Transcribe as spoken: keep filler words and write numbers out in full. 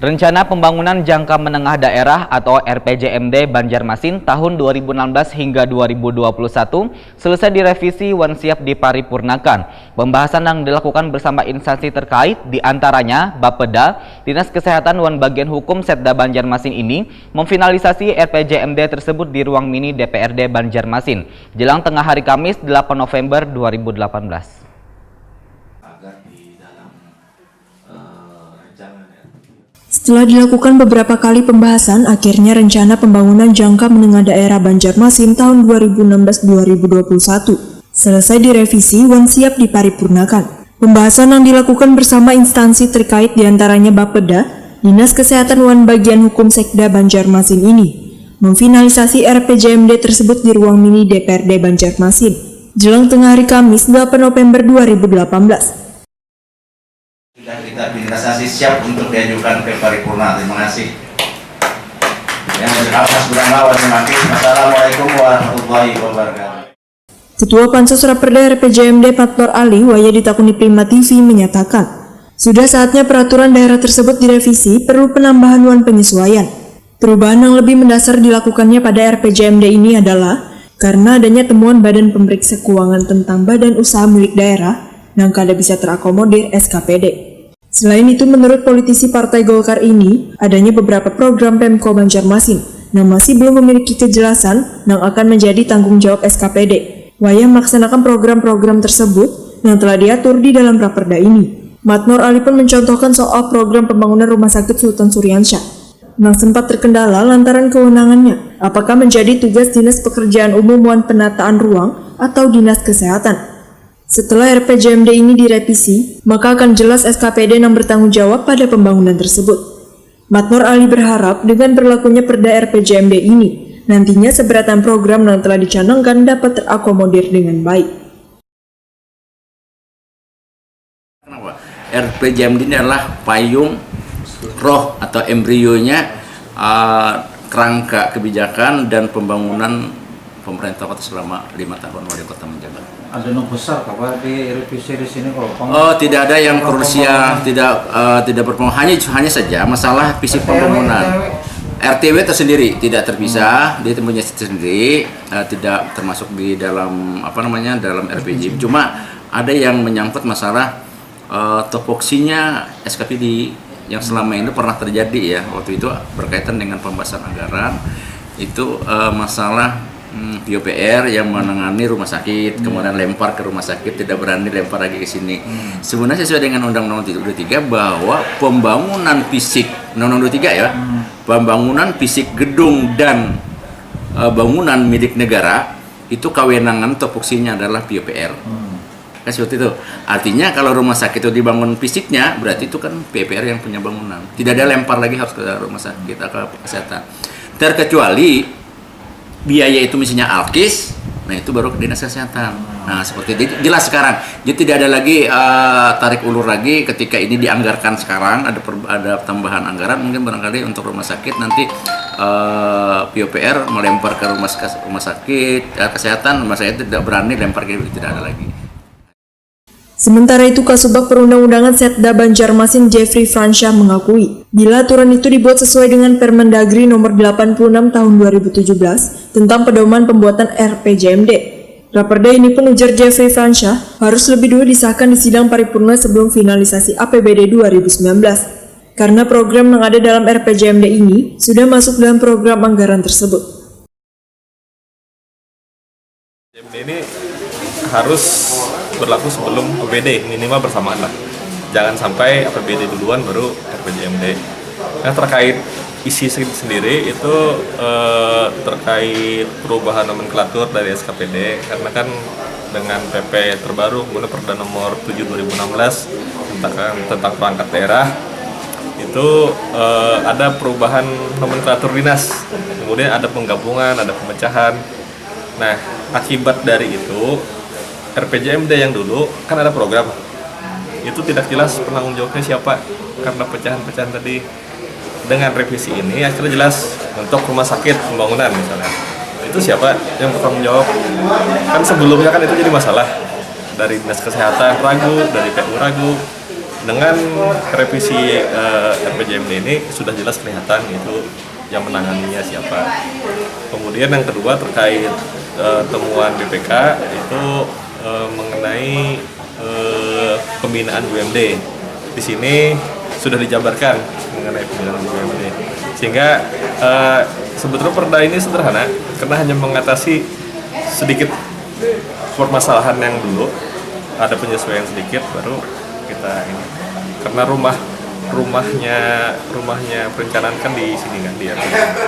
Rencana Pembangunan Jangka Menengah Daerah atau R P J M D Banjarmasin tahun dua ribu enam belas hingga dua ribu dua puluh satu selesai direvisi wan siap diparipurnakan. Pembahasan yang dilakukan bersama instansi terkait, di antaranya Bapeda, Dinas Kesehatan wan Bagian Hukum Setda Banjarmasin ini memfinalisasi R P J M D tersebut di ruang mini D P R D Banjarmasin, jelang tengah hari Kamis, delapan November dua ribu delapan belas. Setelah dilakukan beberapa kali pembahasan, akhirnya rencana pembangunan jangka menengah daerah Banjarmasin tahun dua ribu enam belas dua ribu dua puluh satu selesai direvisi wan siap diparipurnakan. Pembahasan yang dilakukan bersama instansi terkait, diantaranya Bapeda, Dinas Kesehatan wan Bagian Hukum Sekda Banjarmasin ini memfinalisasi R P J M D tersebut di ruang mini D P R D Banjarmasin, jelang tengah hari Kamis, delapan November dua ribu delapan belas. Sudah kita finalisasi siap untuk diajukan ke paripurna. Terima kasih. Yang berhak mas berangga wajah mati. Assalamualaikum warahmatullahi wabarakatuh. Ketua Pansus Raperda R P J M D Matnor Ali wayah ditakuni Prima T V menyatakan, sudah saatnya peraturan daerah tersebut direvisi, perlu penambahan wan penyesuaian. Perubahan yang lebih mendasar dilakukannya pada R P J M D ini adalah karena adanya temuan Badan Pemeriksa Keuangan tentang badan usaha milik daerah nang kada bisa terakomodir S K P D. Selain itu, menurut politisi Partai Golkar ini, adanya beberapa program Pemko Banjarmasin nang masih belum memiliki kejelasan nang akan menjadi tanggung jawab S K P D wayah melaksanakan program-program tersebut nang telah diatur di dalam Raperda ini. Matnor Ali pun mencontohkan soal program pembangunan Rumah Sakit Sultan Suriansyah nang sempat terkendala lantaran kewenangannya, apakah menjadi tugas Dinas Pekerjaan Umum wan Penataan Ruang atau Dinas Kesehatan. Setelah R P J M D ini direvisi, maka akan jelas S K P D nang bertanggung jawab pada pembangunan tersebut. Matnor Ali berharap dengan berlakunya Perda R P J M D ini, nantinya seberatan program nang telah dicanangkan dapat terakomodir dengan baik. Kenapa? R P J M D ini adalah payung, roh atau embrionya, uh, kerangka kebijakan dan pembangunan pemerintah kota selama lima tahun wali kota menjabat. Ada yang besar apa di revisi di sini kalau Oh, tidak ada yang krusial, tidak uh, tidak berpengaruh, hanya hanya saja masalah fisik pembangunan. R T W tersendiri tidak terpisah, dia punya sendiri, uh, tidak termasuk di dalam apa namanya dalam R P J. Cuma ada yang menyangkut masalah uh, topoksinya S K P D yang selama ini pernah terjadi ya, waktu itu berkaitan dengan pembahasan anggaran itu uh, masalah hmm, P U P R yang menangani rumah sakit, hmm. kemudian lempar ke rumah sakit, tidak berani lempar lagi ke sini. Hmm. Sebenarnya sesuai dengan Undang-Undang tiga bahwa pembangunan fisik, Undang-Undang tiga ya, hmm. pembangunan fisik gedung dan uh, bangunan milik negara itu kewenangan topoksinya adalah P U P R. Hmm. Kan seperti itu. Artinya kalau rumah sakit itu dibangun fisiknya, berarti itu kan P P R yang punya bangunan. Tidak ada lempar lagi harus ke rumah sakit atau kesehatan. Terkecuali biaya itu misalnya alkis, nah itu baru ke dinas kesehatan. Nah seperti itu. Jadi jelas sekarang. Jadi tidak ada lagi uh, tarik ulur lagi ketika ini dianggarkan sekarang ada per, ada tambahan anggaran mungkin barangkali untuk rumah sakit nanti uh, P U P R melempar ke rumah rumah sakit ya, kesehatan rumah sakit tidak berani lempar ke tidak ada lagi. Sementara itu, Kasubag Perundang-undangan Setda Banjarmasin Jeffrey Fransyah mengakui, bila aturan itu dibuat sesuai dengan Permendagri nomor delapan puluh enam tahun dua ribu tujuh belas tentang pedoman pembuatan R P J M D. Raperda ini pun ujar Jeffrey Fransyah harus lebih dulu disahkan di sidang paripurna sebelum finalisasi A P B D dua ribu sembilan belas. Karena program yang ada dalam R P J M D ini sudah masuk dalam program anggaran tersebut. Ini harus berlaku sebelum A P B D minimal bersamaan lah. Jangan sampai A P B D duluan baru R P J M D. Nah terkait isi sendiri itu eh, terkait perubahan nomenklatur dari S K P D karena kan dengan P P terbaru kemudian Perda nomor tujuh dua ribu enam belas tentang tentang perangkat daerah itu eh, ada perubahan nomenklatur dinas kemudian ada penggabungan ada pemecahan Nah, akibat dari itu, R P J M D yang dulu kan ada program. Itu tidak jelas penanggung jawabnya siapa karena pecahan-pecahan tadi. Dengan revisi ini akhirnya jelas untuk rumah sakit pembangunan misalnya. Itu siapa yang bertanggung jawab? Kan sebelumnya kan itu jadi masalah dari dinas kesehatan ragu, dari P U ragu. Dengan revisi eh, R P J M D ini sudah jelas kelihatan itu yang menanganinya siapa. Kemudian yang kedua terkait eh, temuan B P K itu eh, mengenai eh, pembinaan B U M D. Di sini sudah dijabarkan mengenai pembinaan B U M D. Sehingga eh, sebetulnya perda ini sederhana karena hanya mengatasi sedikit permasalahan yang dulu, ada penyesuaian sedikit, baru kita ini, karena rumah rumahnya rumahnya perencanaan kan di sini kan, di R P J M D.